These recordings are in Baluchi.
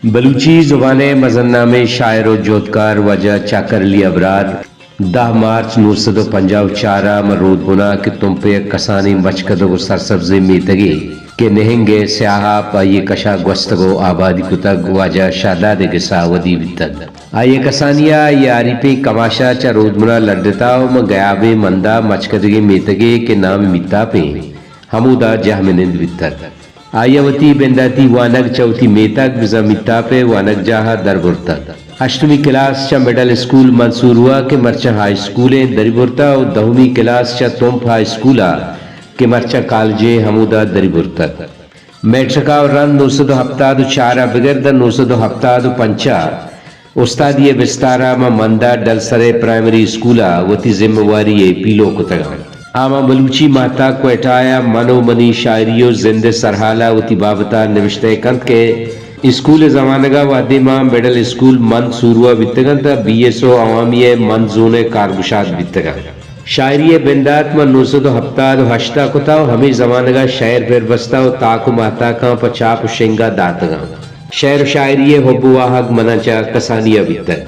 بلوچی زبان ءِ مزن نامیں شاعر ءُ جہدکار واجہ چاکر علی ابرار دہ مارچ نو سد ءُ پنجاہ ءُ چار ءَ ماں رودبن ءَ کہ تمپ ءِ یک کسانیں مچکدگ ءُ سرسبزیں میتگے کہ نہنگ ءِ سیاہاپ آئی ءِ کش ءَ گوستگ ءُ آبادی کتگ، واجہ شہداد ءِ گس ءَ ودی بیتگ۔ آئی ءِ کسانی ءَ آئی ءِ آریپیں کماش ءَ چہ رودبن ءَ لڈتہ ءُ ماں گیابیں مند ءَ مچکدگیں میتگے کہ نام میتاپ ایں، ہمودا جہمنند بیتگ۔ آئی ءَ وتی بنداتی وانگ چہ وتی میتگ بزاں میتاپ ءِ وانگجاہ ءَ در برتگ۔ ہشتمی کلاس چہ مڈل اسکول منصوروا کہ مرچاں ہائی اسکول ایں دری برتہ ءُ دہمی کلاس چہ تمپ ہائی اسکول ءَ کہ مرچاں کالج ایں ہمودا دری برتگ۔ میٹرک ءَ رند نو سد ءُ ہپتاد ءُ چار ءَ بگر داں نو سد ءُ ہپتاد ءُ پنچ ءَ استادی ءِ بستار ءَ ماں مند ءَ ڈلسر ءِ پرائمری اسکول ءَ وتی ذمہ واری ءَ پیلو کتگ اَنت۔ آ ماں بلوچی ماہتاک کوئٹہ ءَ من ءُ منی شاعری ءُ زند ءِ سرحال ءَ وتی بابت ءَ نبشتہ کنت کہ اسکول ءِ زمانگ ءَ وہدے ماں مڈل اسکول مند سوروا بیتگ اَنت ءُ بی ایس او عوامی ءِ مند زون ءِ کارگشاد بیتگ اَنت۔ شاعری ءِ بندات ماں نو سد ءُ ہپتاد ءُ ہشت ءَ کتہ ءُ ہمے زمانگ ءَ شئیر پر بستہ ءُ تاک ءُ ماہتاکاں پہ چاپ ءُ شنگ ءَ داتگ اَنت۔ شئیر ءُ شاعری ءِ حب ءُ واہگ مناں چہ کسانی ءَ بیتگ۔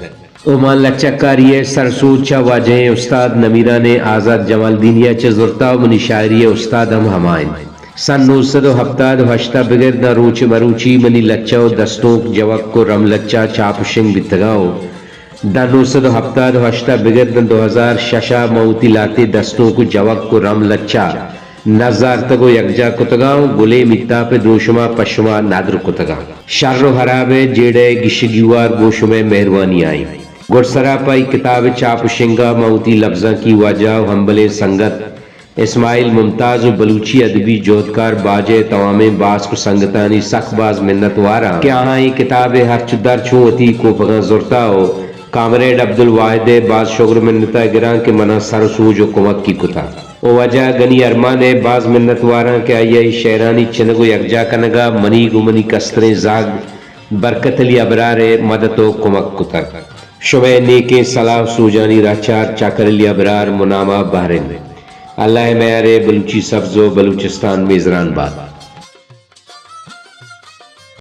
ءُ ماں لچہ کاری ءِ سر ءُ سوج چہ واجہیں استاد نمیرانیں آزات جمالدینی ءَ چہ زرتہ ءُ منی شاعری ءِ استاد ہم ہما اِنت۔ سن نو سد ءُ ہپتاد ءُ ہشت ءَ بگر داں روچ مروچی منی لچہ ءُ دستونک جوک ءُ رم لچہ چاپ ءُ شنگ بیتگ اَنت ءُ داں نو سد ءُ ہپتاد ءُ ہشت ءَ بگر داں دو ہزار شش ءَ من وتی لہتے دستونک ءُ جوک ءُ رم لچہ نزارتگ ءُ یکجاہ کتگ اَنت ءُ گلیں میتاپ ءِ دروشم ءَ پہ شما ندر کتگ اَنت۔ شر ءُ ہراب ءِ جیڑہ ءِ گیش ءُ گیوار گوں شمئے مہروانی ءَ اِنت۔ گڈسر ءَ پہ اے کتاب ءِ چاپ ءُ شنگ ءَ من وتی لبزانکی واجہ ءُ ہمبلیں سنگت اسماعیل ممتاز ءُ بلوچی ادبی جہدکار باج ءِ توامیں باسک ءُ سنگتانی سک باز منت وار آں کہ آہاں اے کتاب ءِ ہرچ ءُ درچ اوں وتی کوپگاں زرتہ ءُ کامریڈ عبدالواحد ءِ باز شگر ءُ منت ءَ گراں کہ من ءَ سر ءُ سوج ءُ کمکی کتہ ءُ واجہ گنی ارمان ءِ باز منت وار آں کہ آئی ءَ اے شئیرانی چنگ ءُ یکجاہ کنگ ءَ منیگ ءُ منی کستریں زہگ برکت علی ابرار ءِ مدت ءُ کمک کتگ۔ شمئے نیکیں سلاہ ءُ سوجانی رہچار چاکر علی ابرار، منامہ، بحرین۔ اللہ ءِ میار ءَ بلوچی سبز ءُ بلوچستان میزران بات۔